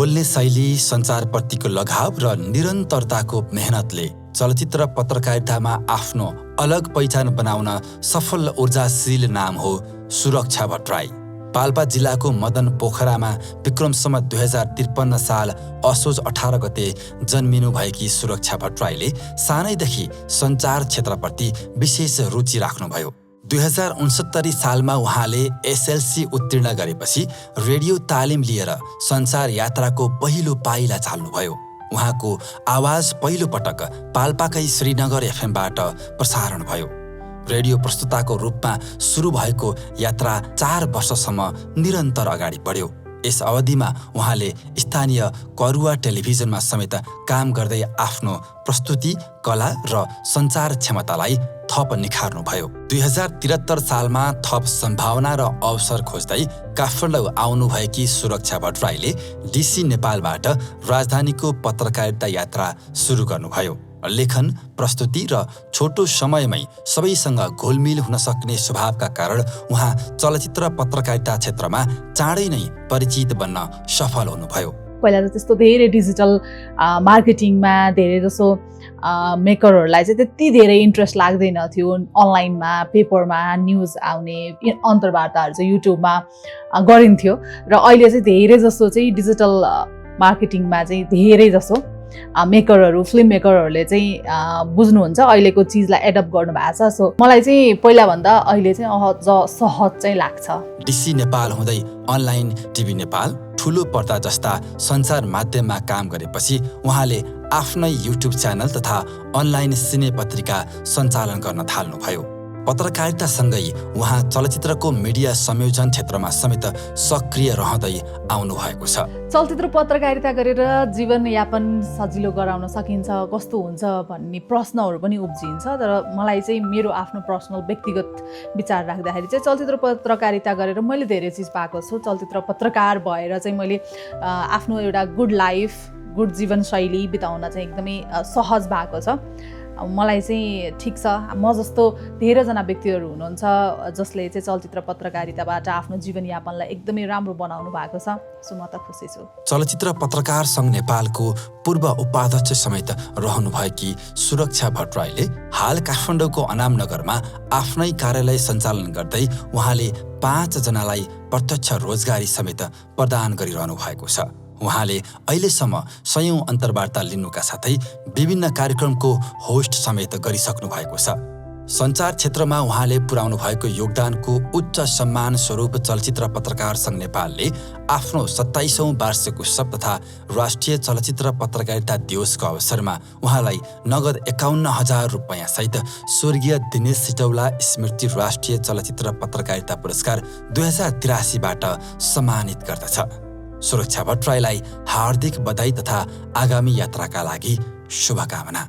बोल्ने शैली, सञ्चारप्रतिको लगाव र निरन्तरताको मेहनतले चलचित्र पत्रकारितामा आफ्नो अलग पहिचान बनाउन सफल ऊर्जाशील नाम हो सुरक्षा भट्टराई। पाल्पा जिल्लाको मदन पोखरामा विक्रमसम्म 2053 साल असोज 18 गते जन्मिनु भएकी सुरक्षा भट्टराईले सानैदेखि सञ्चार क्षेत्रप्रति विशेष रुचि राख्नुभयो। 2069 सालमा उहाँले एसएलसी उत्तीर्ण गरेपछि रेडियो तालिम लिएर सञ्चार यात्राको पहिलो पाइला चाल्नुभयो। उहाँको आवाज पहिलो पटक पाल्पाकै श्रीनगर एफएमबाट प्रसारण भयो। रेडियो प्रस्तुताको रूपमा सुरु भएको यात्रा 4 वर्षसम्म निरन्तर अगाडि बढ्यो। यस अवधिमा उहाँले स्थानीय करुवा टेलिभिजनमा समेत काम गर्दै आफ्नो प्रस्तुति, कला र सञ्चार क्षमतालाई थप निखार्नुभयो। 2073 सालमा थप सम्भावना र अवसर खोज्दै काठमाडौँ आउनुभएकी सुरक्षा भट्टराईले डिसी नेपालबाट राजधानीको पत्रकारिता यात्रा सुरु गर्नुभयो। लेखन, प्रस्तुति र छोटो समयमै सबैसँग घुलमिल हुन सक्ने स्वभावका कारण उहाँ चलचित्र पत्रकारिता क्षेत्रमा चाँडै नै परिचित बन्न सफल हुनुभयो। पहिला त त्यस्तो धेरै डिजिटल मार्केटिङमा धेरै जसो मेकरहरूलाई चाहिँ त्यति धेरै इन्ट्रेस्ट लाग्दैन थियो। अनलाइनमा, पेपरमा न्युज आउने अन्तर्वार्ताहरू चाहिँ युट्युबमा गरिन्थ्यो र अहिले चाहिँ धेरै जसो चाहिँ डिजिटल मार्केटिङमा चाहिँ धेरै जसो मेकरहरू, फिल्म मेकरहरूले चाहिँ बुझ्नुहुन्छ, अहिलेको चिजलाई एडप्ट गर्नु भएको छ। सो मलाई चाहिँ पहिलाभन्दा अहिले चाहिँ अझ सहज चाहिँ लाग्छ। डिसी नेपाल हुँदै अनलाइन टिभी नेपाल, ठुलो पर्दा जस्ता सञ्चार माध्यममा काम गरेपछि उहाँले आफ्नै युट्युब च्यानल तथा अनलाइन सिने पत्रिका सञ्चालन गर्न थाल्नुभयो। पत्रकारितासँगै उहाँ चलचित्रको मिडिया संयोजन क्षेत्रमा समेत सक्रिय रहँदै आउनुभएको छ। चलचित्र पत्रकारिता गरेर जीवनयापन सजिलो गराउन सकिन्छ, कस्तो हुन्छ भन्ने प्रश्नहरू पनि उब्जिन्छ। तर मलाई चाहिँ मेरो आफ्नो पर्सनल व्यक्तिगत विचार राख्दाखेरि चाहिँ चलचित्र पत्रकारिता गरेर मैले धेरै चिज पाएको छु। चलचित्र पत्रकार भएर चाहिँ मैले आफ्नो एउटा गुड लाइफ, गुड जीवनशैली बिताउन चाहिँ एकदमै सहज भएको छ। मलाई चाहिँ ठिक छ, म जस्तो धेरैजना व्यक्तिहरू हुनुहुन्छ जसले चाहिँ चलचित्र पत्रकारिताबाट आफ्नो जीवनयापनलाई एकदमै राम्रो बनाउनु भएको छ। सो म त खुसी छु। चलचित्र पत्रकार सङ्घ नेपालको पूर्व उपाध्यक्ष समेत रहनुभएकी सुरक्षा भट्टराईले हाल काठमाडौँको अनामनगरमा आफ्नै कार्यालय सञ्चालन गर्दै उहाँले 5 जनालाई प्रत्यक्ष रोजगारी समेत प्रदान गरिरहनु भएको छ। उहाँले अहिलेसम्म 100औं अन्तर्वार्ता लिनुका साथै विभिन्न कार्यक्रमको होस्ट समेत गरिसक्नु भएको छ। सञ्चार क्षेत्रमा उहाँले पुर्याउनु भएको योगदानको उच्च सम्मान स्वरूप चलचित्र पत्रकार सङ्घ नेपालले आफ्नो 27औं वार्षिक उत्सव तथा राष्ट्रिय चलचित्र पत्रकारिता दिवसको अवसरमा उहाँलाई नगद 51,000 रुपैयाँ सहित स्वर्गीय दिनेश सिटौला स्मृति राष्ट्रिय चलचित्र पत्रकारिता पुरस्कार 2083बाट सम्मानित गर्दछ। सुरक्षा भट्टराईलाई हार्दिक बधाई तथा आगामी यात्राका लागि शुभकामना।